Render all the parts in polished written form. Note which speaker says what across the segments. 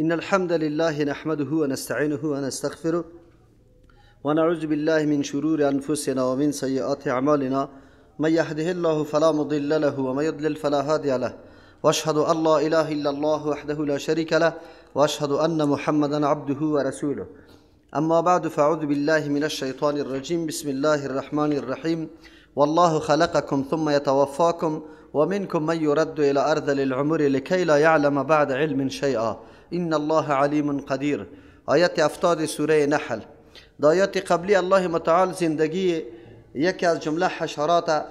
Speaker 1: إن الحمد لله نحمده ونستعينه ونستغفره ونعوذ بالله من شرور أنفسنا ومن سيئات أعمالنا، من يهده الله فلا مضل له ومن يضلل فلا هادي له، وأشهد أن لا إله إلا الله وحده لا شريك له، وأشهد أن محمدا عبده ورسوله. أما بعد، فأعوذ بالله من الشيطان الرجيم. بسم الله الرحمن الرحيم. والله خلقكم ثم يتوفاكم ومنكم من يرد إلى أرذل العمر لكي لا يعلم بعد علم شيئا إن الله عليم قدير. آیت 70 سوره نحل. در آیات قبلی الله متعال زندگی یکی از جمله حشرات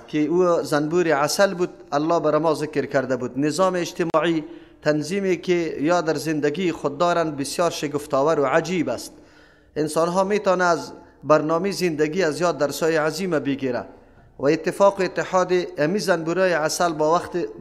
Speaker 1: که او زنبور عسل بود الله بر ما ذکر کرده بود. نظام اجتماعی، تنظیمی که یا در زندگی خود دارند بسیار شگفت‌آور و عجیب است. انسان ها میتونه از برنامه زندگی از یاد درسای عظیم بگیره و اتفاق و اتحاد امی زنبورای عسل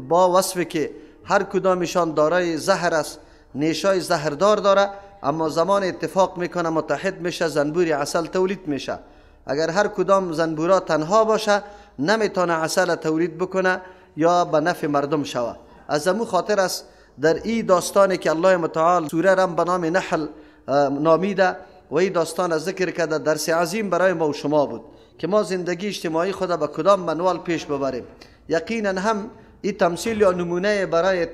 Speaker 1: با وصف که هر کدامشان دارای زهر است، نیشای زهردار داره، اما زمان اتفاق میکنه متحد میشه، زنبور عسل تولید میشه. اگر هر کدام زنبورا تنها باشه نمیتونه عسل تولید بکنه یا به نفع مردم شوه. از امو خاطر است در این داستانی که الله متعال سوره رم به نام نحل نامیده و این داستان ذکر کرده، درس عظیم برای ما و شما بود که ما زندگی اجتماعی خود به کدام منوال پیش ببریم. یقینا هم این تمثیل یا نمونه برای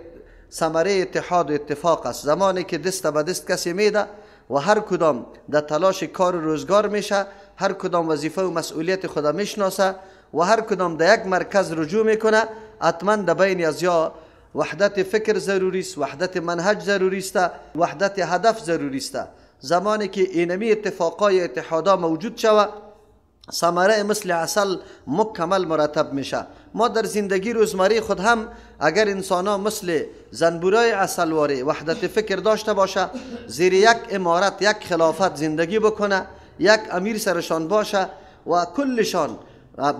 Speaker 1: ثمره اتحاد و اتفاق است. زمانی که دست به دست کسی میده و هر کدام در تلاش کار و روزگار میشه، هر کدام وظیفه و مسئولیت خود میشناسه و هر کدام در یک مرکز رجوع میکنه، حتما در بین از یا وحدت فکر ضروری است، وحدت منهج ضروری است، وحدت هدف ضروری است. زمانی که اینمی اتفاقای اتحادا موجود شوه، ثمره مثل عسل مکمل مرتب میشه. ما در زندگی روزمره خود هم اگر انسان ها مثل زنبورای عسلواری وحدت فکر داشته باشه، زیر یک امارت، یک خلافت زندگی بکنه، یک امیر سرشان باشه و کلشان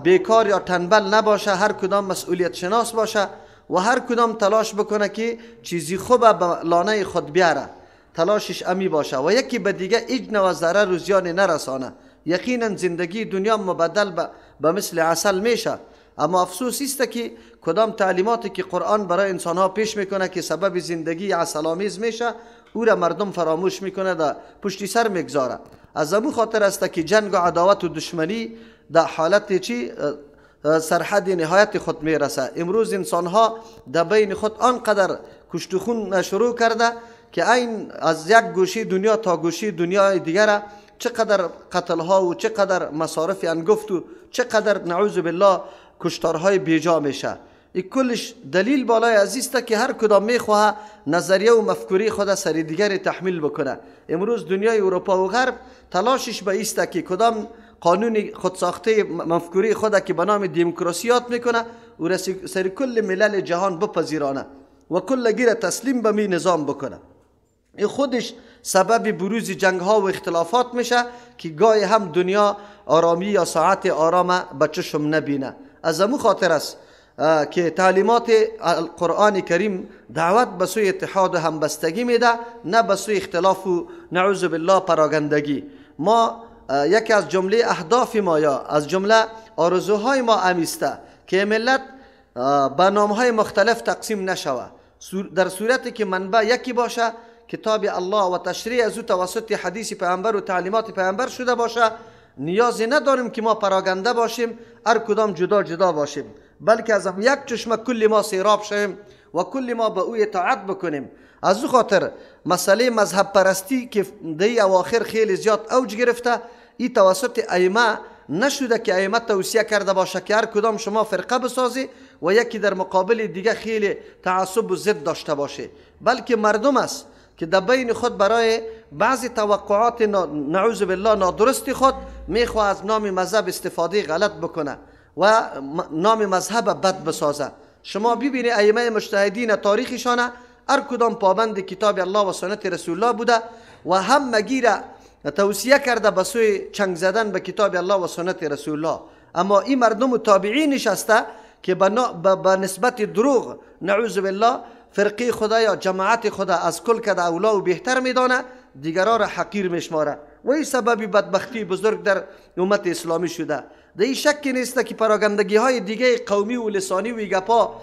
Speaker 1: بیکار یا تنبل نباشه، هر کدام مسئولیت شناس باشه و هر کدام تلاش بکنه که چیزی خوب به لانه خود بیاره، تلاشش امی باشه و یکی به دیگه هیچ نوع ضرر و زیان نرسانه، یقینا زندگی دنیا مبدل به مثل عسل میشه. اما افسوس است که کدام تعلیماتی که قرآن برای انسان ها پیش میکنه که سبب زندگی عسل آمیز میشه، او را مردم فراموش میکنه، در پشتی سر میگذاره. از امو خاطر است که جنگ و عداوت و دشمنی در حالت چی سرحد نهایت خود میرسه. امروز انسان ها در بین خود آنقدر کشت و خون شروع کرده که این از یک گوشه دنیا تا گوشه دنیای دیگر چقدر قتل ها و چقدر مصارف انگفت و چقدر نعوذ بالله کشتارهای بیجا میشه. این کلش دلیل بالای عزیز که هر کدام میخواه نظریه و مفکوری خود سر دیگر تحمیل بکنه. امروز دنیای اروپا و غرب تلاشش به ایست که کدام قانون خودساخته مفکوری خود که به نام دموکراسی یاد میکنه و سر کل ملل جهان بپذیرانه و کل گیر تسلیم به می نظام بکنه. این خودش سبب بروز جنگ ها و اختلافات میشه که گاهی هم دنیا آرامی یا ساعت آرام به چشم نبینه. از امو خاطر است که تعلیمات قرآن کریم دعوت به سوی اتحاد و همبستگی میده، نه به سوی اختلاف و نعوذ بالله پراگندگی. ما یکی از جمله اهداف ما یا از جمله آرزوهای ما امیسته که ملت به نامهای مختلف تقسیم نشوه. در صورتی که منبع یکی باشه، کتاب الله و تشریع از او توسط حدیث پیامبر و تعلیمات پیامبر شده باشه، نیازی نداریم که ما پراگنده باشیم، هر کدام جدا جدا باشیم، بلکه از یک چشمه کل ما سیراب شویم و کل ما به او اطاعت بکنیم. از او خاطر مسئله مذهب پرستی که دی اواخر خیلی زیاد اوج گرفته، این توسط ائمه نشده که ائمه توصیه کرده باشه که هر کدام شما فرقه بسازی و یکی در مقابل دیگه خیلی تعصب و ضد داشته باشه، بلکه مردم است که در بین خود برای بعضی توقعات نعوذ بالله نادرست خود میخواه از نام مذهب استفاده غلط بکنه و نام مذهب بد بسازه. شما ببینید ائمه مجتهدین تاریخشان هر کدام پابند کتاب الله و سنت رسول الله بوده و هم مگیر توصیه کرده به سوی چنگ زدن به کتاب الله و سنت رسول الله. اما این مردم و تابعین نشسته که به نسبت دروغ نعوذ بالله فرقه خدا یا جماعت خدا از کل کده اولا و بهتر میدانه، دیگران را حقیر میشماره و این سبب بدبختی بزرگ در امت اسلامی شده. در این شک نیست که پراگندگی های دیگه قومی و لسانی و گپا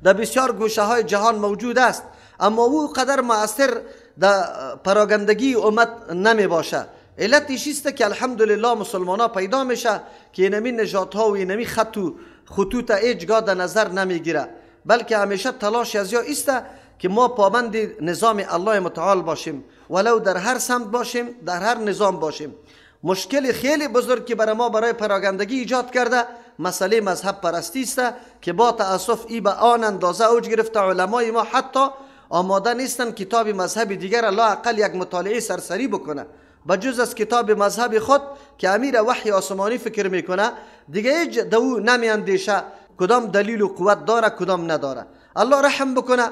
Speaker 1: در بسیار گوشه های جهان موجود است، اما او قدر مؤثر در پراگندگی امت نمی باشه. علتش است که الحمدلله مسلمان ها پیدا میشه که اینمی نژادها و اینمی خط و خطوط هیچگاه در نظر نمیگیره، بلکه همیشه تلاش از یا است که ما پابند نظام الله متعال باشیم، ولو در هر سمت باشیم، در هر نظام باشیم. مشکل خیلی بزرگ که برای ما برای پراگندگی ایجاد کرده مسئله مذهب پرستی است که با تاسف ای به آن اندازه اوج گرفته. علمای ما حتی آماده نیستن کتاب مذهب دیگر لا اقل یک مطالعه سرسری بکنه، بجز از کتاب مذهب خود که امیر وحی آسمانی فکر میکنه، دیگه هیچ دو نمیاندیشه کدام دلیل و قوت داره کدام نداره. الله رحم بکنه.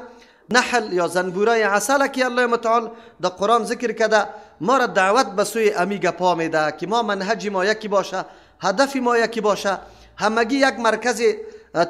Speaker 1: نحل یا زنبورای عسل که الله متعال در قرآن ذکر کرده ما را دعوت به سوی امی گپا میده که ما منهج ما یکی باشه، هدف ما یکی باشه، همگی یک مرکز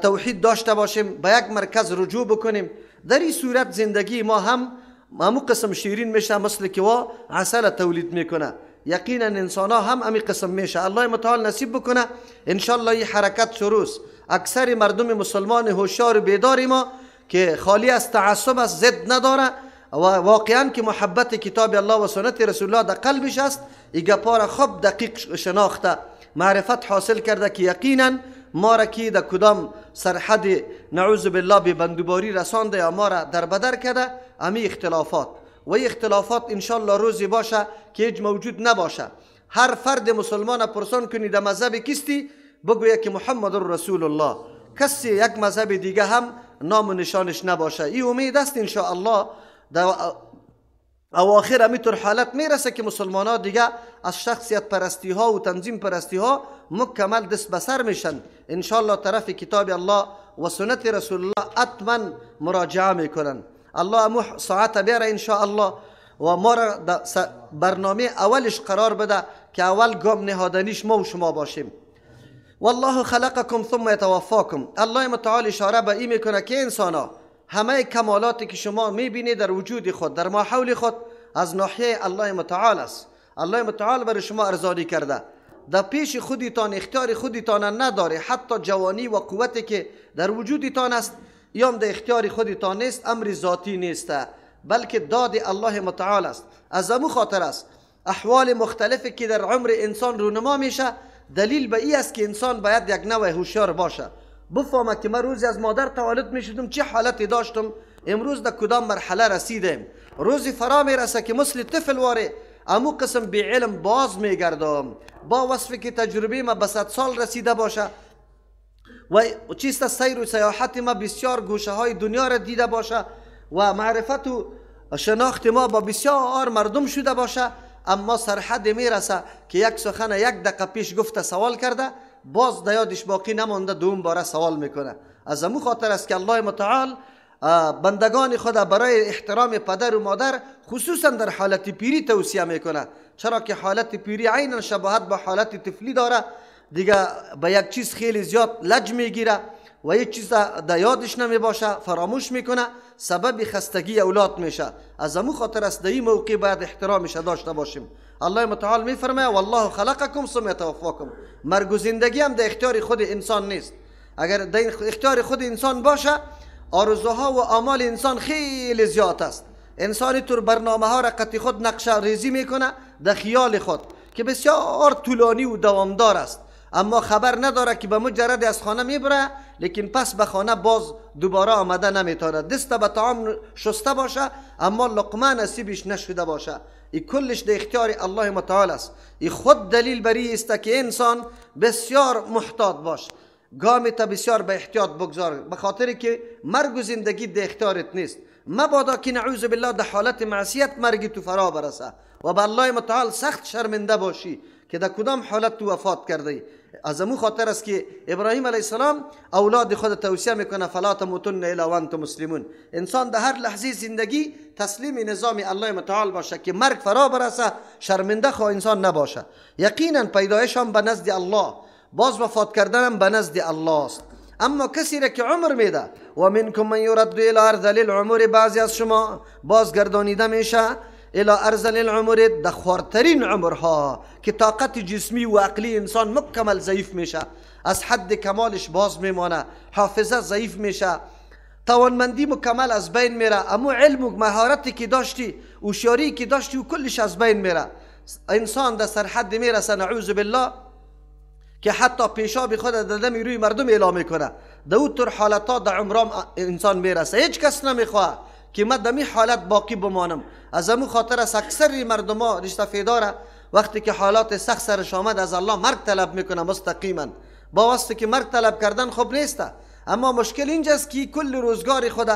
Speaker 1: توحید داشته باشیم، به یک مرکز رجوع بکنیم. در این صورت زندگی ما هم همو قسم شیرین میشه مثل که وا عسل تولید میکنه. یقینا انسان ها هم امی قسم میشه. الله متعال نصیب بکنه انشالله این حرکت شروع. اکثر مردم مسلمان هوشیار و بیدار ما که خالی از تعصب است، ضد نداره و واقعا که محبت کتاب الله و سنت رسول الله در قلبش است، این گپا را خوب دقیق شناخته، معرفت حاصل کرده که یقینا ما را که در کدام سرحد نعوذ بالله به بندوباری رسانده یا ما را در بدر کرده امی اختلافات و این اختلافات انشالله روزی باشه که هیچ موجود نباشه. هر فرد مسلمان پرسان کنی در مذهب کیستی، بگوید که محمد رسول الله. کسی یک مذهب دیگه هم نام و نشانش نباشه. این امید است انشاءالله در اواخر همیطور حالت میرسه که مسلمان ها دیگه از شخصیت پرستی ها و تنظیم پرستی ها مکمل دست به سر میشن. انشاءالله طرف کتاب الله و سنت رسول الله اتما مراجعه میکنن. الله امو ساعت بیاره انشاءالله و ما را برنامه اولش قرار بده که اول گام نهادنیش ما و شما باشیم. والله خلقکم ثم یتوفاکم. الله متعال اشاره به این میکنه که انسان ها همه کمالاتی که شما میبینید در وجود خود، در ماحول خود، از ناحیه الله متعال است. الله متعال برای شما ارزانی کرده، در پیش خودتان اختیار خودتان نداره. حتی جوانی و قوتی که در وجودتان است یام در اختیار خودتان نیست، امر ذاتی نیست، بلکه داد الله متعال است. از امو خاطر است احوال مختلفی که در عمر انسان رونما میشه دلیل به ای است که انسان باید یک نوع هوشیار باشه، بفهمه که من روزی از مادر تولد میشدم چه حالتی داشتم، امروز در کدام مرحله رسیدم. روزی فرا میرسه که مثل طفل واره امو قسم بی علم باز میگردم، با وصفی که تجربه ما به 100 سال رسیده باشه و چیست سیر و سیاحت ما بسیار گوشه های دنیا را دیده باشه و معرفت و شناخت ما با بسیار مردم شده باشه، اما سرحد میرسه که یک سخن یک دقیقه پیش گفته سوال کرده، باز دیادش باقی نمانده، دوم باره سوال میکنه. از امو خاطر است که الله متعال بندگان خود برای احترام پدر و مادر خصوصا در حالت پیری توصیه میکنه، چرا که حالت پیری عینا شباهت با حالت طفلی داره، دیگه به یک چیز خیلی زیاد لج میگیره و یک چیز در یادش نمی باشه، فراموش میکنه، سبب خستگی اولاد میشه. از امو خاطر است در این موقع باید احترامش داشته باشیم. الله متعال میفرماید والله خلقکم ثم یتوفاکم. مرگ و زندگی هم در اختیار خود انسان نیست. اگر در اختیار خود انسان باشه، آرزوها و آمال انسان خیلی زیاد است. انسان طور برنامه ها را قطعی خود نقشه ریزی میکنه در خیال خود که بسیار طولانی و دوامدار است، اما خبر نداره که به مجرد از خانه میبره، لیکن پس به خانه باز دوباره آمده نمیتونه. دست به طعام شسته باشه اما لقمه نصیبش نشده باشه. ای کلش در اختیار الله متعال است. ای خود دلیل بری است که انسان بسیار محتاط باش، گام تا بسیار به احتیاط بگذار، به خاطر که مرگ و زندگی در اختیارت نیست. مبادا که نعوذ بالله در حالت معصیت مرگ تو فرا برسه و به الله متعال سخت شرمنده باشی که در کدام حالت تو وفات کرده. از امو خاطر است که ابراهیم علیه السلام اولاد خود توصیه میکنه فلا تموتن الا وانتم مسلمون. انسان در هر لحظه زندگی تسلیم نظام الله متعال باشه که مرگ فرا برسه شرمنده خو انسان نباشه. یقینا پیدایش هم به نزد الله، باز وفات کردنم به نزد الله است. اما کسی را که عمر میده و منکم من یرد الی ارذل العمر، بعضی از شما بازگردانیده میشه الى ارذل العمر، در خوارترین عمرها که طاقت جسمی و عقلی انسان مکمل ضعیف میشه، از حد کمالش باز میمانه، حافظه ضعیف میشه، توانمندی مکمل از بین میره، اما علم و مهارتی که داشتی، هوشیاری که داشتی و کلش از بین میره. انسان در سرحد میرسه نعوذ بالله که حتی پیشاب خود در دم روی مردم اعلام میکنه. در او طور حالتها در عمرام انسان میرسه. هیچ کس نمیخواه که من در حالت باقی بمانم. از امو خاطر است اکثر مردم ها رشته فیداره وقتی که حالات سخت سرش آمد از الله مرگ طلب میکنه مستقیما. با واسطه که مرگ طلب کردن خوب نیست، اما مشکل اینجاست که کل روزگار خود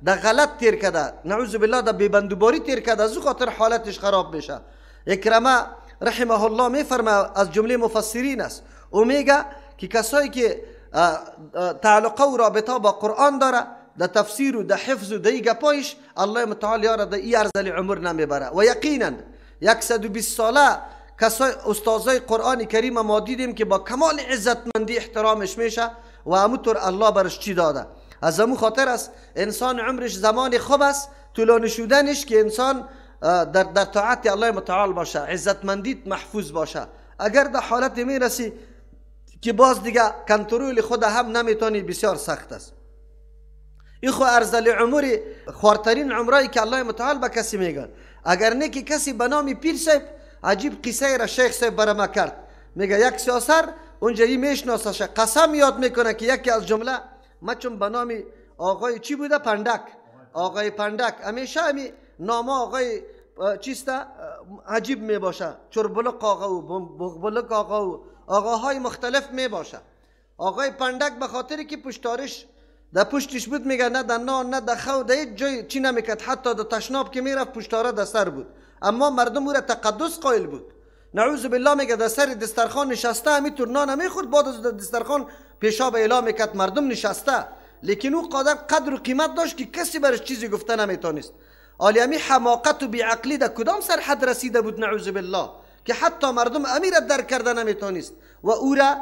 Speaker 1: در غلط تیر کرده، نعوذ بالله در بیبندوباری تیر کرده، از او خاطر حالتش خراب میشه. اکرمه رحمه الله میفرمه از جمله مفسرین است، او میگه که کسایی که تعلقه و رابطه با قرآن داره در تفسیر و در حفظ و در گپایش، الله متعال یاره در ای ارزل عمر نمیبره. و یقینا 120 ساله کسای استادای قرآن کریم ما دیدیم که با کمال عزتمندی احترامش میشه و همونطور الله برش چی داده. از همون خاطر است انسان عمرش زمان خوب است طولانی شدنش که انسان در طاعت الله متعال باشه، عزتمندیت محفوظ باشه. اگر در حالت میرسی که باز دیگه کنترل خود هم نمیتونی، بسیار سخت است. این خو ارزل عمری خوارترین عمرایی که الله متعال به کسی میگن. اگر نه که کسی به نام پیر صاحب، عجیب قصه را شیخ صاحب برای ما کرد، میگه یک سیاسر اونجا ای میشناسه، قسم یاد میکنه که یکی از جمله ما چون به نام آقای چی بوده، پندک، آقای پندک، همیشه همی نام آقای چیسته عجیب میباشه، چربلق آقا و بغبلق آقا و آقاهای مختلف میباشه. آقای پندک به خاطر که پشتارش در پشتش بود، میگه نه در نان نه در خو در هیچ جای چی نمیکرد، حتی در تشناب که میرفت پشتاره در سر بود، اما مردم او را تقدس قائل بود. نعوذ بالله میگه در سر دسترخوان نشسته همینطور نان میخورد، بعد از دسترخوان پیشاب اعلام میکرد، مردم نشسته، لیکن او قدر قدر و قیمت داشت که کسی برش چیزی گفته نمیتونست. آلی امی حماقت و بیعقلی در کدام سرحد رسیده بود نعوذ بالله که حتی مردم امیر درک کرده نمیتونست و او را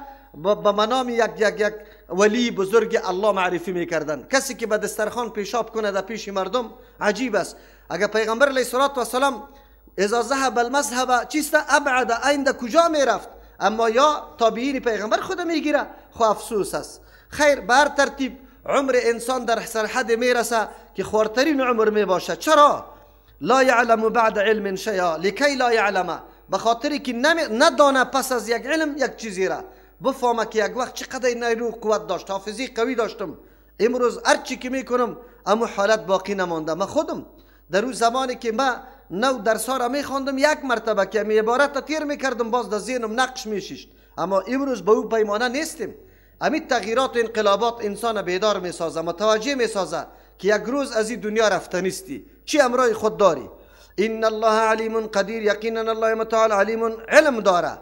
Speaker 1: به منام یک یک یک ولی بزرگ الله معرفی میکردن. کسی که به دسترخوان پیشاب کنه در پیش مردم عجیب است. اگر پیغمبر علیه الصلاة والسلام اذا ذهب المذهب چیست ابعد این در کجا میرفت، اما یا تابعین پیغمبر خود میگیره. خو افسوس است. خیر، به هر ترتیب عمر انسان در سرحد میرسه که خوارترین عمر میباشه. چرا؟ لا یعلم بعد علم شیئا لکی لا یعلم، به خاطری که ندانه پس از یک علم یک چیزی را بفهمه که یک وقت چقدر نیرو قوت داشت، حافظی قوی داشتم، امروز هر چی که میکنم اما حالت باقی نمانده. من خودم در اون زمانی که من نو درس‌ها را میخواندم یک مرتبه که می عبارت تیر میکردم باز در ذهنم نقش میشیشت، اما امروز به او پیمانه نیستیم. همین تغییرات و انقلابات انسان بیدار میسازه، متوجه میسازه که یک روز از این دنیا رفتنیستی، چی امرای خود داری. ان الله علیم قدیر، یقینا الله متعال علیم علم داره،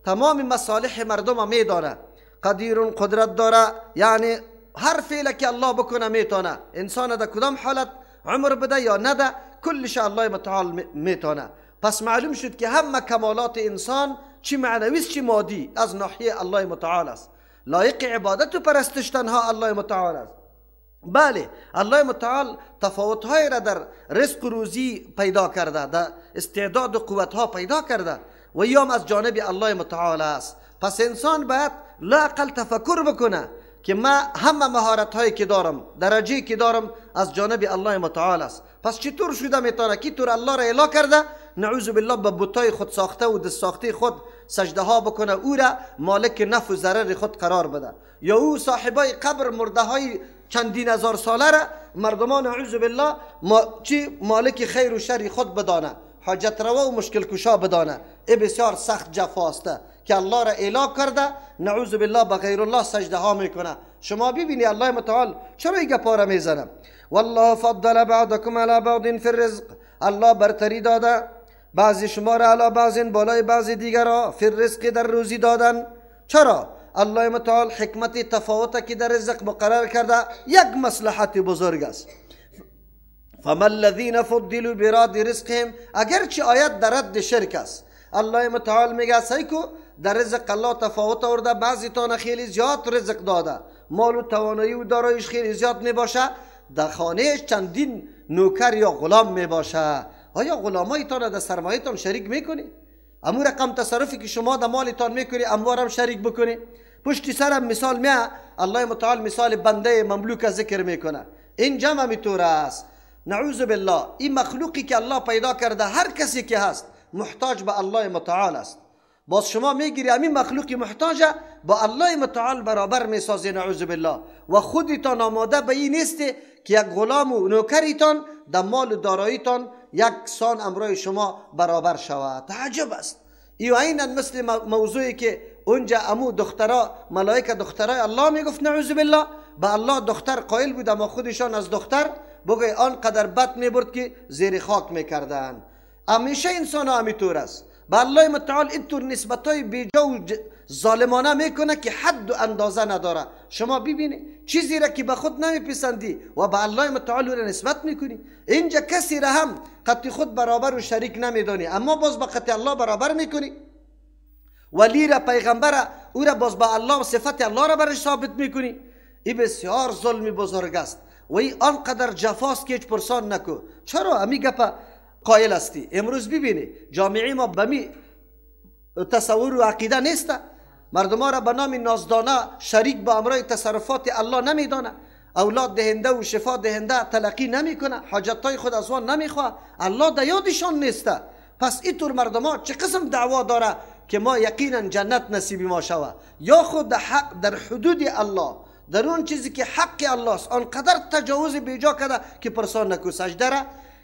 Speaker 1: تمام مصالح مردم میدانه، قدیر قدرت داره، یعنی هر فعل که الله بکنه میتونه. انسان در کدام حالت عمر بده یا نده کلش الله متعال میتونه. پس معلوم شد که همه کمالات انسان چی معنوی چی مادی از ناحیه الله متعال است. لایق عبادت و پرستش تنها الله متعال است. بله، الله متعال تفاوت‌های را در رزق و روزی پیدا کرده، در استعداد و قوتها پیدا کرده و یام از جانب الله متعال است. پس انسان باید لااقل تفکر بکنه که ما همه مهارت هایی که دارم، درجه که دارم از جانب الله متعال است. پس چطور شده میتونه کی طور الله را اعلا کرده نعوذ بالله به بتای خود ساخته و دست ساخته خود سجده ها بکنه، او را مالک نفع و ضرر خود قرار بده، یا او صاحبای قبر مرده های چندین هزار ساله را مردمان نعوذ بالله چی مالک خیر و شر خود بدانه، حاجت روا و مشکل کشا بدانه. ای بسیار سخت جفاست که الله را اعلا کرده نعوذ بالله به غیر الله سجده ها میکنه. شما ببینی الله متعال چرا این گپا را میزنه؟ والله فضل بعضکم علی بعض فی الرزق، الله برتری داده بعضی شما را علی بعض بالای بعضی دیگرا فی الرزق در روزی دادن. چرا؟ الله متعال حکمت تفاوت که در رزق مقرر کرده یک مصلحت بزرگ است. فما الذین فضلوا براد رزقهم، اگرچه آیت در رد شرک است، الله متعال میگه سیکو در رزق الله تفاوت آورده، بعضی تان خیلی زیاد رزق داده، مال و توانایی و داراییش خیلی زیاد میباشه، در خانهش چندین نوکر یا غلام میباشه. آیا غلامایتان در سرمایه‌تان شریک میکنی؟ امو رقم تصرفی که شما در مالتان میکنی اموارم شریک بکنی؟ پشتی سرم مثال میه الله متعال مثال بنده مملوک ذکر میکنه. این جمع میطور است. نعوذ بالله. این مخلوقی که الله پیدا کرده، هر کسی که هست محتاج به الله متعال است. باز شما میگیری همین مخلوقی محتاجه با الله متعال برابر میسازی، نعوذ بالله. و خودتان آماده به این نیست که یک غلام و نوکریتان در مال و داراییتان یک سان امرای شما برابر شود. تعجب است. ای عینا مثل موضوعی که اونجا امو دخترا، ملائکه دخترای الله میگفت، نعوذ بالله، به الله دختر قائل بود، اما خودشان از دختر بگوی آنقدر بد میبرد که زیر خاک میکردن. همیشه انسان ها همیطور است. به الله متعال اینطور نسبت های بیجا و ظالمانه میکنه که حد و اندازه نداره. شما ببینید چیزی را که به خود نمیپسندی و به الله متعال را نسبت میکنی. اینجا کسی را هم قطع خود برابر و شریک نمیدانی، اما باز به قطع الله برابر میکنی. ولی را، پیغمبر او را باز به الله و صفت الله را برش ثابت میکنی. این بسیار ظلم بزرگ است و این آنقدر جفاست که هیچ پرسان نکو. چرا امی گپ قائل هستی؟ امروز ببینی جامعه ما به می تصور و عقیده نیست. مردم را به نام نازدانه شریک با امرای تصرفات الله نمیدانه، اولاد دهنده و شفا دهنده تلقی نمیکنه، حاجتهای خود از آن نمیخواه، الله در یادشان نیست. پس اینطور مردم ها چه قسم دعوا داره که ما یقینا جنت نصیب ما شوه؟ یا خود حق در حدود الله، در اون چیزی که حق الله است آنقدر تجاوز بیجا کرده که پرسان نکو. سجده را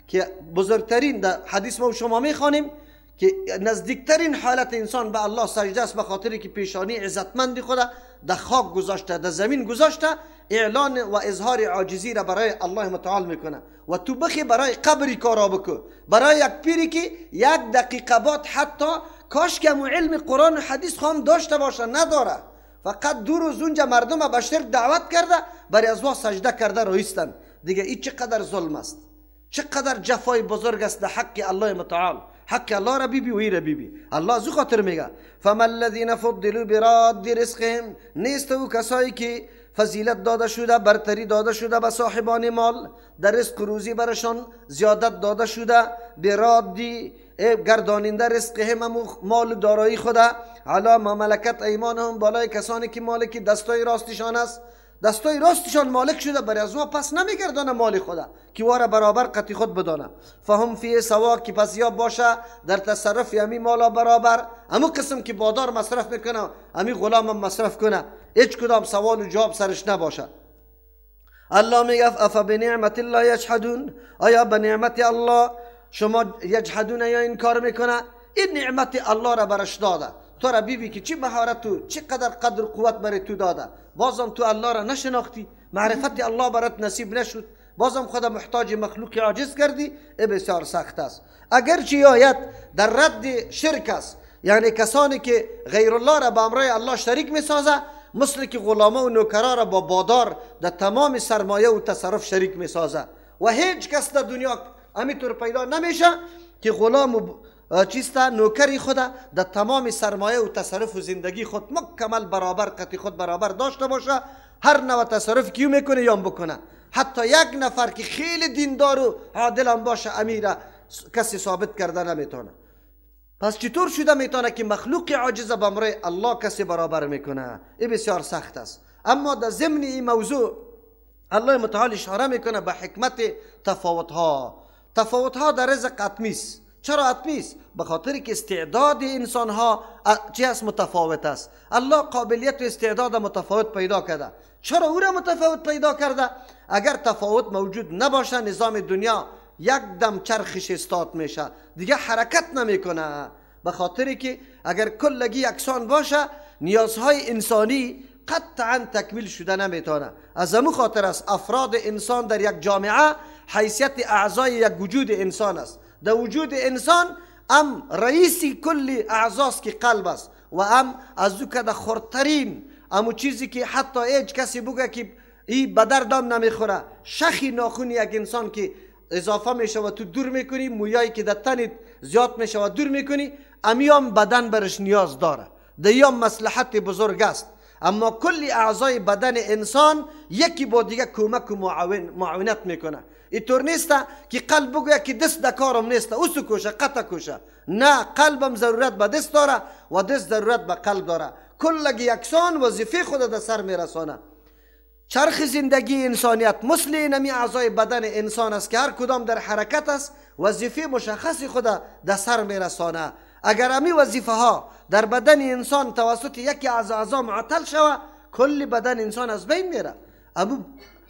Speaker 1: که بزرگترین در حدیث ما و شما میخوانیم که نزدیکترین حالت انسان به الله سجده است، به خاطر که پیشانی عزتمند خود در خاک گذاشته، در زمین گذاشته، اعلان و اظهار عاجزی را برای الله متعال میکنه. و تو بخی برای قبری کارا بکو، برای یک پیری که یک دقیقه بعد حتی کاش که علم قرآن و حدیث خواهم داشته باشه، نداره. فقط دو روز اونجا مردم به شرک دعوت کرده، برای از وا سجده کرده رویستن. دیگه این چقدر ظلم است، چقدر جفای بزرگ است در حق الله متعال. حق الله را بیبی و ای را بیبی. الله از خاطر میگه فما الذین فضلوا براد رزقهم، نیست او کسایی که فضیلت داده شده، برتری داده شده به صاحبان مال، در رزق روزی برشان زیادت داده شده، برادی گرداننده رزقهم مال دارایی خدا، علی ما ملکت ایمانهم، بالای کسانی که مالک دستای راستشان است، دستای راستشان مالک شده، برای از ما پس نمیگردانه مال خدا که واره برابر قطی خود بدانه. فهم فی سوا، که پس یا باشه در تصرف یمی مالا برابر، امو قسم که بادار مصرف میکنه امی غلام هم مصرف کنه، هیچ کدام سوال و جواب سرش نباشه. الله میگه افا بنعمت الله یجحدون، آیا به نعمت الله شما یجحدون یا انکار میکنه؟ این نعمت الله را برش داده، تو را بیبی که چی مهارت تو، چه قدر قدر قوت برای تو داده، بازم تو الله را نشناختی، معرفت الله برات نصیب نشد، بازم خدا محتاج مخلوق عاجز کردی. ای بسیار سخت است. اگرچه آیت در رد شرک است، یعنی کسانی که غیر الله را به امرای الله شریک میسازه، مثل که غلامه و نوکرا را با بادار در تمام سرمایه و تصرف شریک میسازه و هیچ کس در دنیا همینطور پیدا نمیشه که غلام و چیستا نوکری خدا در تمام سرمایه و تصرف و زندگی خود مکمل برابر قطی خود برابر داشته باشه، هر نوع تصرف کیو میکنه یام بکنه. حتی یک نفر که خیلی دیندار و عادل هم باشه امیره کسی ثابت کرده نمیتونه. پس چطور شده میتونه که مخلوق عاجز به امر الله کسی برابر میکنه؟ این بسیار سخت است. اما در ضمن این موضوع الله متعال اشاره میکنه به حکمت تفاوت ها. تفاوت ها در رزق حتمی است. چرا حتمی است؟ به خاطر که استعداد انسان ها چی است؟ متفاوت است. الله قابلیت و استعداد متفاوت پیدا کرده. چرا او را متفاوت پیدا کرده؟ اگر تفاوت موجود نباشه نظام دنیا یک دم چرخش استاد میشه، دیگه حرکت نمیکنه. به خاطر که اگر کلگی یکسان باشه نیازهای انسانی قطعا تکمیل شده نمیتونه. از همون خاطر است افراد انسان در یک جامعه حیثیت اعضای یک وجود انسان است. در وجود انسان ام رئیسی کل اعضاست که قلب است و ام از او که در خردترین امو چیزی که حتی هیچ کسی بگه که ای به دردم نمیخوره، شخی ناخون یک انسان که اضافه میشه و تو دور میکنی، مویایی که در تنت زیاد میشه و دور میکنی، امیام بدن برش نیاز داره، دیام مصلحت بزرگ است. اما کل اعضای بدن انسان یکی با دیگه کمک و معاونت میکنه. اینطور نیست که قلب بگوید که دست در کارم نیست، اوسو کوشه قطع کوشه. نه، قلبم ضرورت به دست داره و دست ضرورت به قلب داره. کلگی یکسان وظیفه خود در سر میرسانه. چرخ زندگی انسانیت مثل اینمی اعضای بدن انسان است که هر کدام در حرکت است، وظیفه مشخص خود در سر میرسانه. اگر امی وظیفه ها در بدن انسان توسط یکی از اعضا معطل شوه، کل بدن انسان از بین میره، امو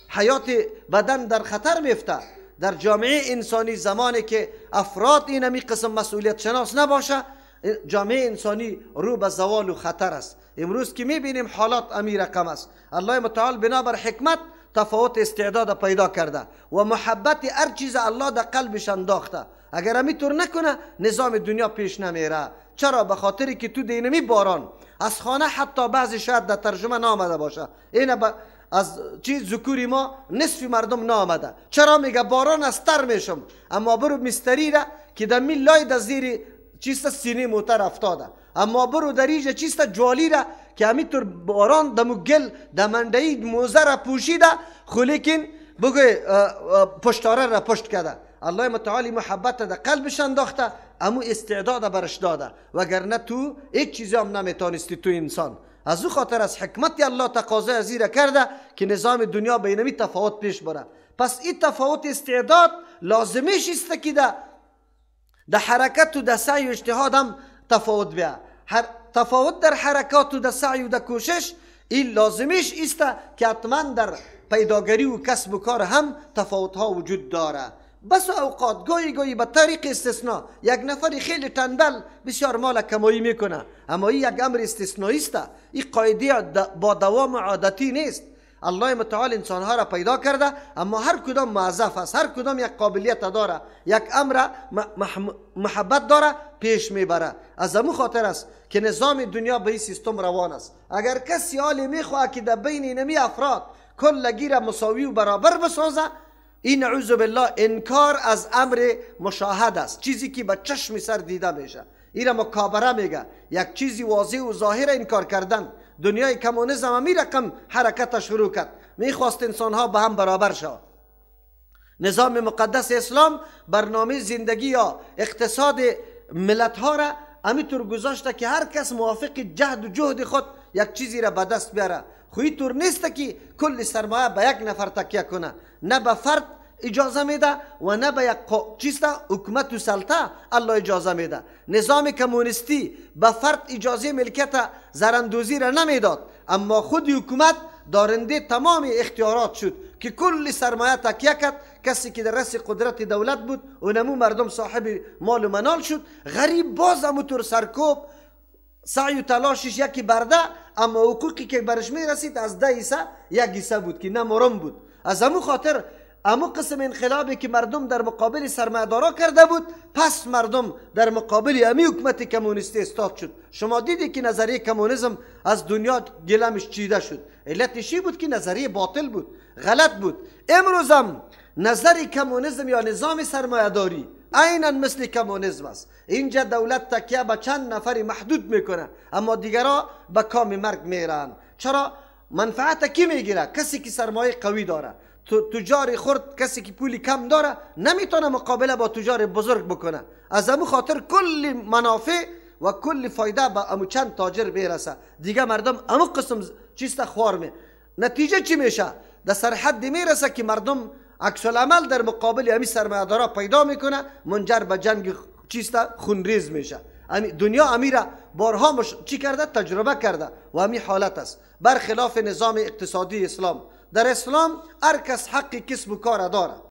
Speaker 1: حیات بدن در خطر میفته. در جامعه انسانی زمانی که افراد اینمی قسم مسئولیت شناس نباشه، جامعه انسانی رو به زوال و خطر است. امروز که میبینیم حالات امی رقم است. الله متعال بنابر حکمت تفاوت استعداد پیدا کرده و محبت هر چیز الله در قلبش انداخته. اگر امی طور نکنه نظام دنیا پیش نمیره. چرا؟ به خاطری که تو دینمی باران از خانه، حتی بعضی شاید در ترجمه نامده باشه، این از چیز ذکوری ما نصف مردم نامده. چرا؟ میگه باران از تر میشم، اما برو مستری را که در می لای در زیر چیست سینه موتر افتاده، اما برو در اینجا چیست جوالی را که همینطور باران دمو گل دمندهی موزه را پوشیده، خو لیکن بگو پشتاره را پشت کرده. الله متعالی محبت در قلبش انداخته، امو استعداد برش داده، وگرنه تو هیچ چیزی هم نمیتونستی تو انسان. از او خاطر از حکمت الله تقاضا از را کرده که نظام دنیا بینمی تفاوت پیش بره. پس این تفاوت استعداد لازمیش است که در حرکت و در سعی و اجتهاد هم تفاوت بیا. تفاوت در حرکات و در سعی و در کوشش این لازمیش است که حتما در پیداگری و کسب و کار هم تفاوت ها وجود داره. بس اوقات گاهی گاهی به طریق استثناء یک نفر خیلی تنبل بسیار مال کمایی میکنه، اما این یک امر استثنایی است، این قاعده با دوام عادتی نیست. الله متعال انسانها را پیدا کرده، اما هر کدام موظف است، هر کدام یک قابلیت داره، یک امر محبت داره پیش میبره. از امو خاطر است که نظام دنیا به این سیستم روان است. اگر کسی حالی میخواه که در بین اینمی افراد کلگی را مساوی و برابر بسازه، این نعوذ بالله انکار از امر مشاهد است، چیزی که به چشم سر دیده میشه. این را مکابره میگه، یک چیزی واضح و ظاهر انکار کردن. دنیای کمونیسم همی رقم حرکت شروع کرد، میخواست انسانها به هم برابر شود. نظام مقدس اسلام برنامه زندگی یا اقتصاد ملت ها را همیطور گذاشته که هر کس موافق جهد و جهد خود یک چیزی را به دست بیاره. خو اینطور نیست که کل سرمایه به یک نفر تکیه کنه، نه به فرد اجازه میده و نه به یک چیز حکومت و سلطه الله اجازه میده. نظام کمونیستی به فرد اجازه ملکیت زراندوزی را نمیداد، اما خود حکومت دارنده تمام اختیارات شد که کل سرمایه تکیه کرد. کسی که در رأس قدرت دولت بود و نمو مردم صاحب مال و منال شد. غریب باز همونطور سرکوب، سعی و تلاشش یکی برده، اما حقوقی که برش میرسید از 10 حصه یک حصه بود که نه مرم بود. از همون خاطر امو قسم انقلابی که مردم در مقابل سرمایه‌دارا کرده بود، پس مردم در مقابل امی حکومت کمونیستی استاد شد. شما دیدی که نظریه کمونیسم از دنیا گلمش چیده شد. علتش بود که نظریه باطل بود، غلط بود. امروز هم نظر کمونیسم یا نظام سرمایه‌داری عینا مثل کمونیسم است. اینجا دولت تکیه به چند نفر محدود میکنه، اما دیگرا به کام مرگ میرن. چرا؟ منفعت کی میگیره؟ کسی که سرمایه قوی داره. تجار خرد، کسی که پولی کم داره نمیتونه مقابله با تجار بزرگ بکنه. از امو خاطر کل منافع و کل فایده به امو چند تاجر برسه، دیگه مردم امو قسم چیست خوار می. نتیجه چی میشه؟ در سرحد میرسه که مردم عکس العمل در مقابل امی سرمایه‌دارا پیدا میکنه، منجر به جنگ چیست خونریز میشه. دنیا امیره بارها چی کرده؟ تجربه کرده و امی حالت است. برخلاف نظام اقتصادی اسلام، در اسلام هر کس حق کسب و کار داره.